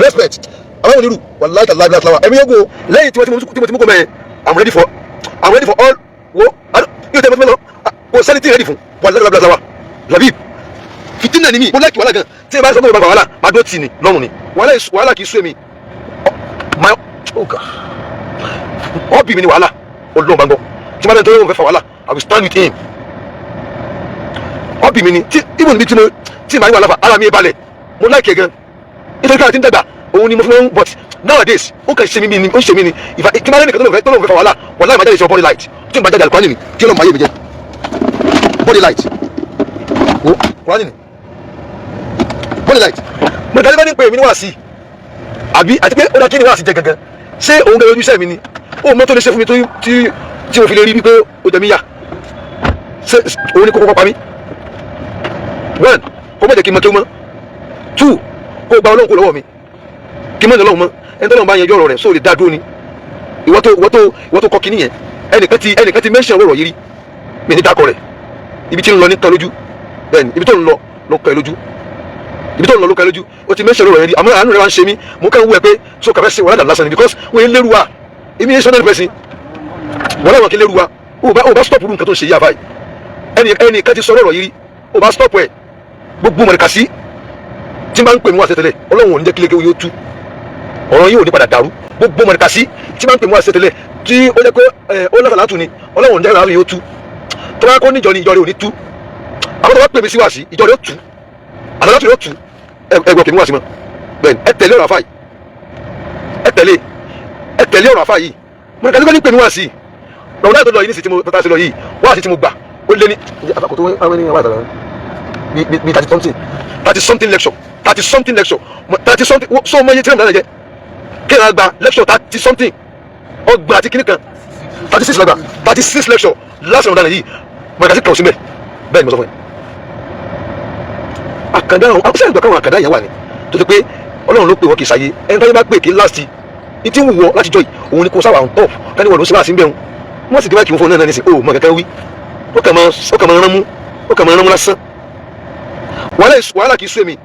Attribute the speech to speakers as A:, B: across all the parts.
A: Respect. Àwọn onírú, wàláì tàláì láti ẹ̀mí yóò go lẹ́yìn tí mo ti mú kó mẹ́yẹn. I'm ready for all. Wo, yóò tẹ́ mo ti mẹ́ lọ, kò sẹ́ni tí ready fún, wàláì tàláì láti Labib. Fitina ni mi, mo like wàhálà gan. Tí ẹ bá sọ pé mo bá wàhálà, máa dó tì ní lọ́rùn ni. Wàhálà kì í sú èmi. My, oh God, hobby mi ni wàhálà. Ọlọ́run bá ń gbọ́, tí wọ́n bá tó fẹ́ fa wàhálà, I will stand with him. Hobby mi ni tí even níbi tí mo tí màá ní wàhálà fa, ara mi ẹ balẹ̀. Mo like ẹ gan, nítorí káà tí ń dàgbà òun ni mo fi máa ń. But nowadays, ó kàn ṣe mí ni, ó ṣe mí ni. Ìfà tí máa lẹ́nìkan tó lóun fẹ́ fa wàhálà, wàhálà ìmájáde ṣe body light. Tí mo bá jáde, àlùkò ni kí ọlọ́run máa yé mi jẹ body light. Wo, kúránì ni body light. Mo dájú bá ní pé èmi ní wàásì àbí, àti pé ó dá kí ni wàásì jẹ gangan? Ṣé òun gẹ́gẹ́ ojúṣe mi ni ó mọ́tò lè ṣe fún mi tí tí mo fi lè rí wípé ó jẹ mí yà? Ṣé òun ní kókó pa mí? One, kó má jẹ́ kí n mọ kí ó mọ́. Two, kó gba Ọlọ́run kó lọ́wọ́ mi, kí n mọ̀ ní Ọlọ́run mọ́. Ẹni tó lọ́run bá yanjú ọ̀rọ̀ rẹ̀ sóò lè dá dúró ni. Ìwọ tó kọ́ kíní yẹn, ẹnìkan ti mention ọ̀rọ̀ yìí rí mi ní dákọ̀ rẹ̀. Ibi tí ń lọ ní kan lójú. Bẹ́ẹ̀ ni, ibi tó ń lọ ló kàn lójú, ibi tó ń lọ ló kàn lójú. O ti mention ọ̀rọ̀ yẹn rí, àmọ́ àánú rẹ̀ wá ń ṣe mí. Mo kàn ń wú ẹ pé so kàfẹ́ ṣe wàhálà lásán ni, because wọ́n yẹn lérú wa. Èmi yẹn sọ́nà person wọ́n láwọn kí lérú wa. O bá stop irú nǹkan tó ń ṣe yí àbáyé. Ẹnì kan ti sọ ọ̀rọ̀ yìí rí, o bá stop ẹ. Gbogbo mọ̀lẹ́kàsí tí n bá ń pè mí wá sẹ́tẹ̀lẹ̀, Ọlọ́run ò ní jẹ́ kí lékewu yóò tú, ọ̀rọ̀ yìí ò ní padà dàrú. Gbogbo mọ̀lẹ́kàsí tí n bá ń pè mí wá sẹ́tẹ̀lẹ̀, tí ó jẹ́ pé ó lọ́sàlátù ni, Ọlọ́run ò ní jẹ́ kí yóò tú. Tó bá kó níjọ ni, ìjọ rẹ̀ ò ní tú. Àwọn tó bá pè mí sí wá sí, ìjọ rẹ̀ ó tú, àsàlátù rẹ̀ ó tú. Ẹ gbọ́, kì í mú wá sí mọ́. Bẹ́ẹ̀ ni, ẹ tẹ̀lé ọ̀rọ̀ àfáà yìí, ẹ tẹ̀lé ọ̀rọ̀ àfáà yìí. Mọ̀lẹ́kàsí kọ́ ní pè mí wá sí lọ́wọ́ tó lọ yìí ní sí tí mo tọ́ta sí lọ yìí, wá sí tí mo gbà ó lé ní àbàkò tó wọ́n ní wà tàbí bí 30 something, 30 something lecture, 30 something lecture, 30 something. So mo yẹ tí wọ́n jẹ́ kí ẹ gba lecture 30 something, ọgbà àti kíní kan, 36 lọ́gbà, 36 lecture last Ramadan yìí. Mọ̀lẹ́kàsí kàn sí mẹ́. Bẹ́ẹ̀ ni mo sọ fún ẹ. Àkàndá àwọn àwọn sẹ́yìn gbà káwọn àkàndá yẹn wà ní tó ti pé Ọlọ́run ló pè wọ́n, kì í sáyé ẹni táyé bá pè kí last ní tí ń wù ọ́ láti jọ yìí. Òun ni kò sáwà on top kání wọ́n ló ṣe wá sí bẹ́ẹ̀. Wọ́n sì dé báyìí fún un náà nísìn. Ó mọ kankan wí, ó kàn máa rán mú, ó kàn máa rán mú lásán. Wàhálà kì í sú èmi.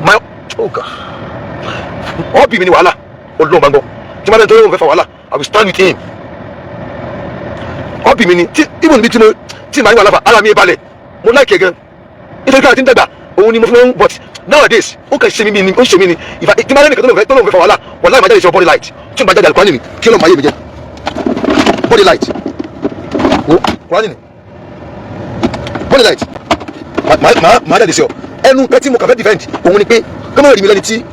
A: My, oh God, hobby mi ni wàhálà. Ọlọ́run bá ń gbọ́, tí wọ́n bá tó fẹ́ fa wàhálà, I will stand with him. Hobby mi ni tí even níbi tí mo tí màá ní wàhálà fa, ara mi ẹ balẹ̀. Mo like ẹ gan, nítorí káà tí ń dàgbà òun ni mo fi máa ń. But nowadays, ó kàn ṣe mí ni, ó ṣe mí ni. Ìfà tí máa lẹ́nìkan tó lóun fẹ́ fa wàhálà, wàhálà ìmájáde ṣe body light. Tí mo bá jáde, àlùkò ni kí ọlọ́run máa yé mi jẹ body light. Wo, kúránì ni body light. Máa jáde sí ọ. Ẹnu pé tí mo kàn fẹ́ defend òun ni pé kọ́ máa rí mi lẹ́ni tí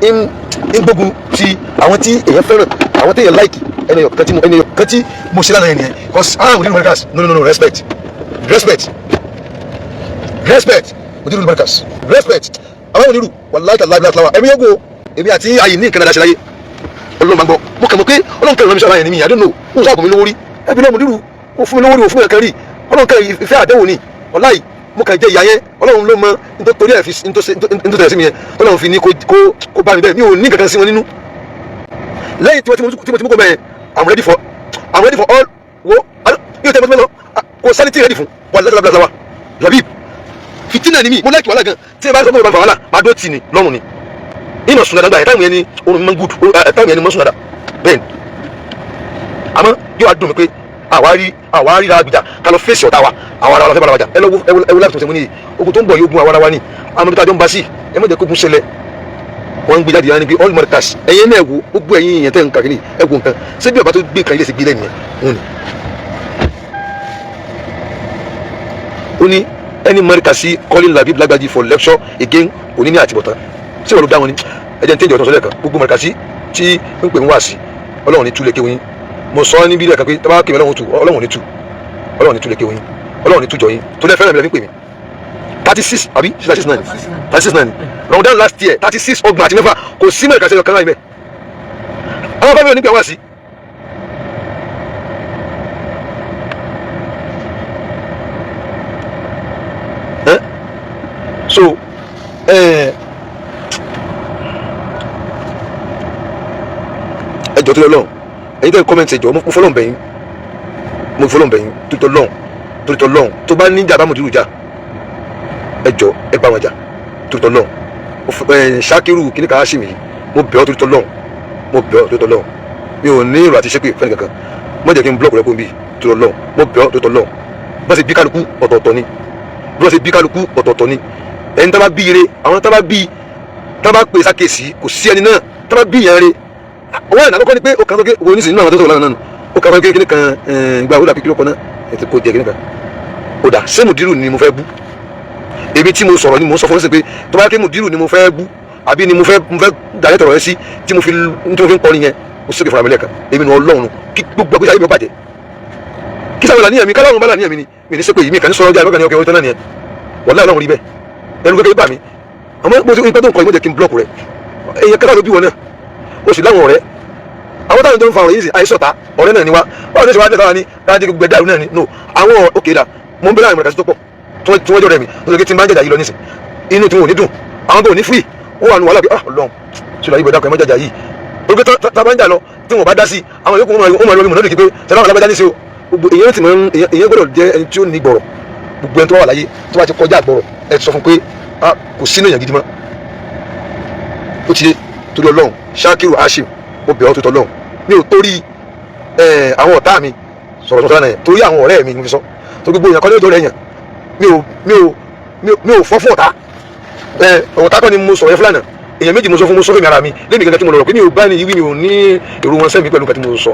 A: ń gbógun ti àwọn tí èèyàn fẹ́ràn, àwọn tí èèyàn like. Ẹnu kan tí mo ṣe lánàá yẹn nìyẹn, 'cause ah, we need workers. No, no, no, no, respect, respect, respect. Mudirul Markaz, respect. Àwọn onírú, wàláì tàláì láti ẹ̀mí yóò go. Èmi àti ayé ní nǹkan dáadáa ṣe láyé. Ọlọ́run máa ń gbọ́. Mo kàn mọ̀ pé Ọlọ́run kẹrin ránṣẹ́ ara yẹn ni mi. I don't know, n sáà kò mí lówó rí. Ẹbí náà, Mudiru ó fún mi lówó rí, ó fún mi kankan rí. Ọlọ́run kẹrin ìfẹ́ àdéhùn ni. Wàláì, mo kàn jẹ́ ìyá yẹn. Ọlọ́run ló mọ nítorí ẹ̀ fi nítorí ẹ̀ sí mi yẹn. Ọlọ́run fi ní kó bá mi bẹ́ẹ̀. Mi ò ní kankan sí wọn nínú lẹ́yìn tí mo ti mú kó bẹ́ẹ̀. I'm ready for all. Wo, yóò tẹ́ mo ti mẹ́ lọ, kò sẹ́ni tí ready fún, wàláì tàláì Labib. Fitina ni mi, mo like wàhálà gan. Tí ẹ bá sọ pé mo bá fa wàhálà, máa dó tì ní lọ́rùn ni. Ìmọ̀ sùn dáadáa gbà yẹn, táwọn yẹn ni orun mi máa ń gùd, táwọn yẹn ni mo sùn dáadáa. Bẹ́ẹ̀ ni, àmọ́ yóò wá dùn mí pé àwa ríra gbìjà ká lọ fèsì ọ̀tá wa. Àwa ara wa fẹ́ bára wa jà. Ẹ lọ wo, ẹ wo láti tòṣe mú ní ogun tó ń bọ̀ yóò gun àwa ara wa ni. Àmọ́ bí tájọ́ ń bá sí, ẹ má jẹ́ kógun ṣẹlẹ̀. Wọ́n ń gbé jáde yẹn ni pé all markaz. Ẹ̀yin náà wo, gbogbo ẹ̀yin yẹn tẹ́ ń kàkiri, ẹ wo nǹkan. Ṣé bí ọba tó gbé nǹkan ilé ṣe gbé lẹ́nu yẹn òun ni ó ní ẹni mọ́ríkà calling Labib Lagbaji for lecture again òní ní àtibọ̀tán. Ṣé wọ́n ló dá wọn ni? Ẹ jẹ́ ní tẹ́jọ́ ọ̀tún sọ́lẹ̀ kan. Gbogbo mọ́ríkà sí tí ń pè ń wá sí, Ọlọ́run ní tú lè kéwìn yín. Mo sọ níbi ilẹ̀ kan pé tábà kéwìn, Ọlọ́run tú, Ọlọ́run ní tú, Ọlọ́run ní tú lè kéwìn yín, Ọlọ́run ní tú jọ yín tó lẹ́ fẹ́ràn mi lẹ́ fi ń pè mí. 36 àbí 36 9, 36 9 Ramadan last year, 36, 36, kò sí mọ́ríkà sí ọ̀kan láì mẹ́. Àwọn fáwọn onígbà wá sí. So ẹ jọ̀ọ́, tó lọ lọ́hùn, ẹ̀yin tẹ́ ń comment, ẹ jọ̀ọ́, mo fọlọ́n bẹ̀yìn, mo fọlọ́n bẹ̀yìn tó tọ́ lọ́hùn, tó tọ́ lọ́hùn. Tó bá níjà bá mùdírù jà, ẹ jọ̀ọ́, ẹ bá wọn jà tó tọ́ lọ́hùn. Ṣakiru kíní kan Hashim yìí, mo bẹ̀ ọ́ torí tọ́lọ́run, mo bẹ̀ ọ́ torí tọ́lọ́run. Mi ò ní èrò àti ṣépè fẹ́ni kankan. Má jẹ́ kí n block rẹ kó n bí torí Ọlọ́run. Mo bẹ̀ ọ́ torí tọ́lọ́run. Bá ṣe bí kálukú ọ̀tọ̀ọ̀tọ̀ ni, bí wọ́n ṣe bí kálukú ọ̀tọ̀ọ̀tọ̀ ni. Ẹni tá bá bí ire, àwọn tá bá bí, tá bá pè sákèsí, kò sí ẹni náà tá bá bí yẹn re. Wọ́n àná àkọ́kọ́ ni pé ó kàn sókè wo nísìnyí nínú àwọn tó sọ̀rọ̀ lánàá nù. Ó kàn sókè kíní kan gba ó dàbí kíló kan náà ètò kò jẹ́ kíní kan. Ó dà, ṣé mùdírù ni mo fẹ́ bú? Èmi tí mo sọ̀rọ̀ ni mo sọ fún ọ́n sí pé tó bá yẹ kí mùdírù ni mo fẹ́ bú àbí ni mo fẹ́ dàrẹ́ tọ̀rọ̀ yẹn sí tí mo fi ń kọrin yẹn, mo sókè fúnra mi lẹ́ẹ̀kan. Èmi nu Ọlọ́run kí gbogbo àgbéṣe ayé mi ó bàjẹ́, kí sáwọn làníyàn mi káláwọn bá làníyàn mi ni mi ní sẹ́pẹ̀ yìí, mi kàn ní sọ̀rọ̀ ọjà ìbákan ní ọkẹ́ ọ̀tọ́ náà nìyẹn. Wàláhì, Ọlọ́run rí bẹ́ẹ̀, ẹnu kékeré bà mí. Àmọ́ mo ti nǹkan tó ń kọ́ ìmọ̀ jẹ́ kí n block rẹ̀. Èèyàn kẹta ló bí wọn náà, ó sì láwọn ọ̀rẹ́, àwọn táwọn tó ń fa ọ̀rọ̀ yìí sì àìsọ̀tà ọ̀rẹ́ náà ni wá. Báwo ni ṣe wá dé táwa ní káàdì gbogbo ẹ̀dá náà ni no àwọn òkè dà. Mo ń bẹ láàrin mọ̀lẹ́kàsí tó pọ̀ tí wọ́n jọ rẹ̀ mi tó ṣe kí tí n bá ń jàjà yìí lọ nísìn, inú tí wọn ò ní dùn, àwọn tó ò ní free, ó wà nù wàhálà pé, ah, Ọlọ́run ṣe lọ ibẹ̀ dákọ̀ ẹ̀ mọ́ jàjà yìí. Orí pé tá bá ń jà lọ, tí wọn bá dá sí, àwọn yòókù wọn máa lọ bí mọ̀nà pé ṣẹlẹ̀ àwọn alágbájá ní sí o. Gbogbo èèyàn ti máa ń èèyàn gbọ́dọ̀ jẹ́ ẹni tí ó ní gbọ̀rọ̀. Gbogbo ẹni tó wà láyé tó bá ti kọjá gbọ̀rọ̀, ẹ sọ fún pé, ah, kò sínú èèyàn gidi mọ́. Ó ti yé. Torí Ọlọ́run, Shakiru Hashim, mo bẹ̀ ọ́ tó tọ́lọ́run. Mi ò torí àwọn ọ̀tá mi sọ̀rọ̀ sọ̀rọ̀ náà yẹn, torí àwọn ọ̀rẹ́ mi ni mo fi sọ. Tó gbogbo èèyàn kọ́ ní ọjọ́ rẹ̀ yẹn, mi ò fọ́ fún ọ̀tá. Ọ̀tá kọ́ ni mo sọ̀rọ̀ yẹn fúlànà. Èèyàn méjì mo sọ fún, mo sọ fún mi ara mi lẹ́nu gẹ́gẹ́ tí mo lọ rọ̀ pé mi ò bá ní ìwí, mi ò ní èrò wọn sẹ́mi pẹ̀lú nǹkan tí mo sọ.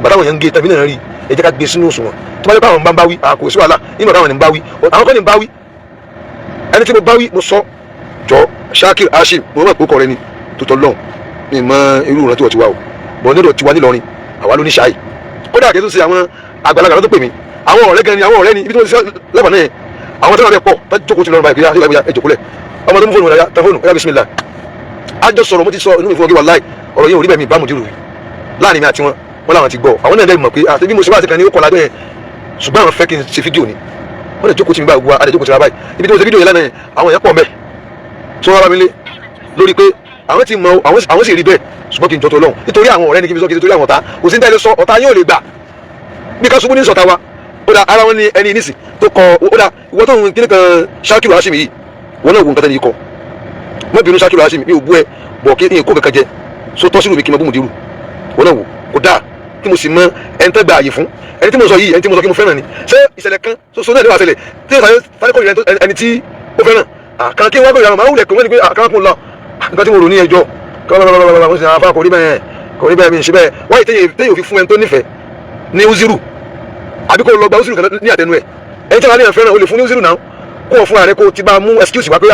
A: Bàtà àwọn èèyàn ń gé tàbí náà rí. Ẹ jẹ́ ká gbé sínú òṣùwọ̀n. Tó bá yẹ pé àwọn bá ń bá wí, kò sí wàhálà nínú àwọn ní ń bá wí, àwọn kọ́ ni ń bá wí. Ẹni tí mo bá wí, mo sọ jọ. Shakir Hashim, mo mọ̀ pé ó kọ rẹ ni tó tọ́ lọ́hùn. Mi mọ irú ìrántí wọ́n ti wá o bọ̀ nídọ̀ tiwa nílọrin, àwa ló ní ṣáì. Kódà kí n tún ṣe àwọn àgbàlagbà tó pè mí, àwọn ọ̀rẹ́ gan ni, àwọn ọ̀rẹ́ ni. Ibi tí wọ́n ti ṣe lẹ́bàá náà yẹn, àwọn tó wà bẹ́ẹ̀ pọ̀ tó jókòó ti lọ́rùn báyìí pé ẹ jókòó lẹ̀. Ọmọ tó mú fóònù rẹ̀ tẹ fóònù ẹ̀yà bisimilá, a jọ sọ̀rọ̀. Mo ti sọ inú mi fún ọ kí wàláì ọ̀rọ̀ yẹn ò rí bẹ́ẹ̀. Mi bá mùdírù rí láàrin mi àti wọn, wọn làwọn ti gbọ́. Àwọn náà dẹ̀ mọ̀ pé àti bí mo ṣe wá àti kan ní ó kọ́ lábẹ́ yẹn, ṣùgbọ́n àwọn fẹ́ kí n ṣe fídíò ni. Wọ́n lè jókòó tí mi bá gbọ́ àdè jókòó tí ra báyìí. Ibi tí mo ṣe fídíò yẹn lánàá yẹn, àwọn èèyàn pọ̀ mẹ́ tí wọ́n bá mi lé lórí pé àwọn ti mọ, àwọn sì rí bẹ́ẹ̀, ṣùgbọ́n kí n jọ tó lọ́hùn nítorí àwọn ọ̀rẹ́ ni kí n fi sọ, kí n torí àwọn ọ̀tá. Kò sí ní tẹ́lẹ̀ sọ, ọ̀tá yóò lè gbà bí ká ṣubú ní sọ̀tà wa. Ó dà, ara wọn ni ẹni nísì tó kọ. Ó dà, ìwọ tó ń kíní kan Shakiru Hashim yìí, wọn náà wo nǹkan tẹ́lẹ̀ yìí kọ. Mọ́ bínú, Shakiru Hashim, mi ò bú ẹ bọ̀ kí n kó kankan jẹ so tọ́ sínú mi kí n máa bú mùdírù. Wọn náà wò kó dáa tí mo sì mọ ẹni tẹ́ gba àyè fún ẹni tí mo sọ yìí, ẹni tí mo sọ kí mo fẹ́ràn ni. Ṣé ìṣẹ̀lẹ̀ kan ṣoṣo náà ni wàá ṣẹlẹ̀ tí yóò sáré kọ́ ẹni tí ó fẹ́ràn kàn kí wọ́n gbé ìyàrá máa wulẹ̀ pé wọ́n ní pé àkàrà kún lọ nǹkan tí mo rò ní ẹjọ́ kọ́lọ́lọ́lọ́lọ́. Wọ́n sì àfa kò rí bẹ́ẹ̀, kò rí bẹ́ẹ̀, mi ṣe bẹ́ẹ̀. Wáyé téyè òfin fún ẹni tó nífẹ̀ẹ́ ní uziru, àbí kó lọ gba uziru kan ní àtẹnu ẹ̀. Ẹni tí wọ́n á ní fẹ́ràn, o lè fún ní uziru náà, kó o fúnra rẹ kó o ti bá mú excuse wá pé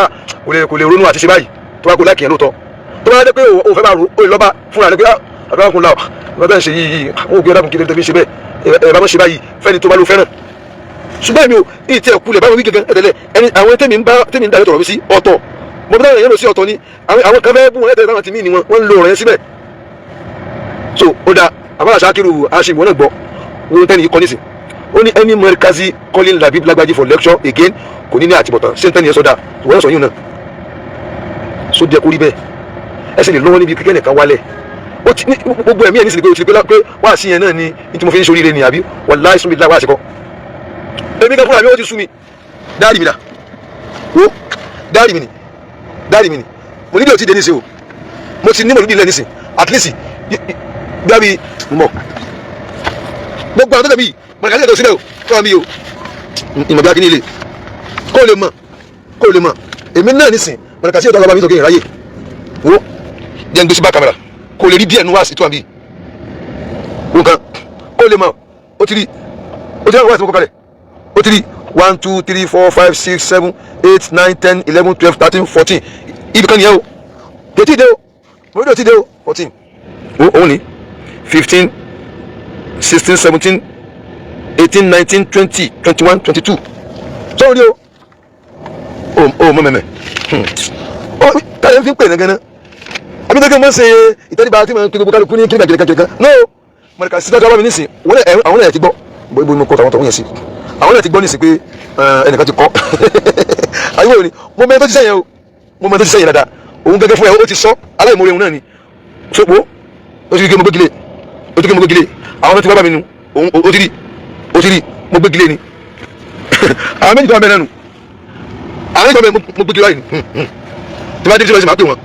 A: kò lè ronú àti ṣe báyìí. Tó bá kó láìkì yẹn lóòótọ́, tó bá dé pé o fẹ́ bá ro, o lè lọ́ bá fúnra rẹ pé àbúrò kún la ọ bẹ́ẹ̀ ṣe yìí yìí, àwọn òbí ọ̀dàkùn kí ló fi ṣe bẹ́ẹ̀, ẹ bá mọ̀ ṣe báyìí fẹ́ni tó bá ló fẹ́ràn. Ṣùgbọ́n èmi ò ní tí ẹ kulẹ̀ báwọn wí gẹ́gẹ́ ẹ̀tẹ̀lẹ̀ ẹni. Àwọn tẹ́mi ń bá tẹ́mi ń darí tọ̀rọ̀ mi sí ọ̀tọ̀, mo bí táwọn èèyàn lọ sí ọ̀tọ̀ ni. Àwọn kan fẹ́ bú wọn lẹ́tẹ̀ẹ́, táwọn ti mí ni wọ́n ń lo ọ̀rọ̀ yẹn síbẹ̀. So ó da, àbára Ṣakiru Hashim, wọn náà gbọ́ wọn tẹ́ni kọ́ nísìn. Ó ní ẹni Markazi calling Labib Lagbaji for lecture again kò ní ní àtibọ̀tán. Ṣé n tẹ́ni yẹn sọ́dà wọ́n náà sọ yín náà so díẹ̀ kó rí bẹ́ẹ̀. Ẹ sì lè lọ́wọ́ níbi kíkẹ́ nìkan wálẹ̀. Ó ti ní gbogbo ẹ̀mí ẹ̀ ní sì pé o ti pé wá sí yẹn náà ni ní tí mo fi ń ṣoríire ni, àbí wàláhì súnmi láwá àṣekọ́. Èmi kan fúnra mi, ó ti sú mi. Dáàrì mi dà wo, dáàrì mi ni, dáàrì mi ni. Mo nílò tí dé nísìn o, mo ti ní mọ̀lúbí ilẹ̀ nísìn, at least bí a mọ̀ gbogbo àwọn tó tẹ̀mí yìí mọ̀lẹ́kà sílẹ̀ tó sílẹ̀ o tó wà mí o ìmọ̀ bí akíní ilé kó o lè mọ̀, kó o lè mọ̀. Èmi náà nísìn mọ̀lẹ́kà sílẹ̀ tó wà bá mi tó kí n ráyè wo jẹ́ n gbé sí bá kámẹ́rà kó o lè rí díẹ̀ nú wá sí tó wà mí nǹkan, kó o lè mọ̀. Ó ti rí, ó ti rí àwọn wá sí mọ́kọ́ kalẹ̀. Ó ti rí one, two, three, four, five, six, seven, eight, nine, 10, 11, 12, 13, 14. Ibi kan nìyẹn o. Kò tí ì dé o, mo rí o ti dé o. 14 òun ni, 15, 16, 17, 18, 19, 20, 21, 22. Sọ́run rí o o mọ mẹ́mẹ́ o táyà fi ń pè ní gánà àbí tó kí n mọ̀ ṣe ìtẹ́ríba tí mo ń pe gbogbo kálukú ní kíríkà kíríkà kíríkà no mọ̀lẹ́kà sí tọ́jú ọlọ́mi nísìn. Wọ́n àwọn náà ti gbọ́ bó mo kọ́ tàwọn tọ̀hún yẹn sí. Àwọn náà ti gbọ́ nísìn pé ẹnìkan ti kọ́ àyẹ̀wò ni. Mo mẹ́rin tó ti sẹ́yìn o, mo mẹ́rin tó ti sẹ́yìn dáadáa. Òun gẹ́gẹ́ fún ẹ, ó ti sọ aláìmoore òun náà ni sopó. Ó ti rí kí mo gbégilé, ó ti rí kí mo gbégilé. Àwọn tó ti bá bá mi nu òun, ó ti rí, ó ti rí mo gbégilé ni. Àwọn méjì tó wà bẹ́ẹ̀ náà nù, àwọn méjì tó wà bẹ́ẹ̀, mo gbégilé báyìí. Tí wọ́n dé tí wọ́n sì máa pè wọ́n,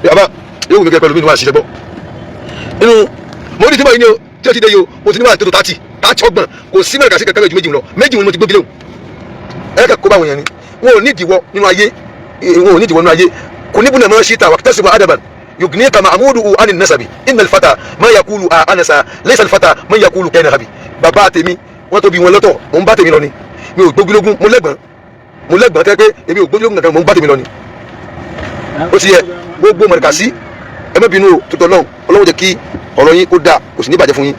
A: bàbá yóò wù mí kẹ́ pẹ̀lú mi ní wàá ṣiṣẹ́ gbọ́ inú mo ní tí mo yìí ni o, tí o ti dé yìí o, mo ti ní wàá tó 30 30 30, kò sí mẹ́rin kàṣí kankan ju méjì lọ. Méjì ni mo ti gbógi léwu. Ẹ kẹ́ kó bá wọn yẹn ni wọn ò ní ìdíwọ́ nínú ayé, wọn ò ní ìdíwọ́ nínú ayé. Kò ní bùnà máa ṣí ta wà tẹ́sí wa adaban yugnika mahmudu ani nasabi inna alfata ma yakulu a anasa laysa alfata ma yakulu kẹ́ni habi. Bàbá tèmi wọ́n tó bí wọn lọ́tọ̀, mò ń bá tèmi lọ ni. Mi ò gbógilógún, mo lẹ́gbọ̀n, mo lẹ́gbọ̀n tẹ́ pé èmi ò gbógilógún kankan, mò ń bá tèmi lọ ni. Ó ti yẹ gbogbo mọ̀rẹ̀kàsí, ẹ má bínú o, tó tọ́ lọ́hùn. Ọlọ́run jẹ́ kí ọ̀rọ̀ yín kó dáa, kò sì ní bàjẹ́ fún yín.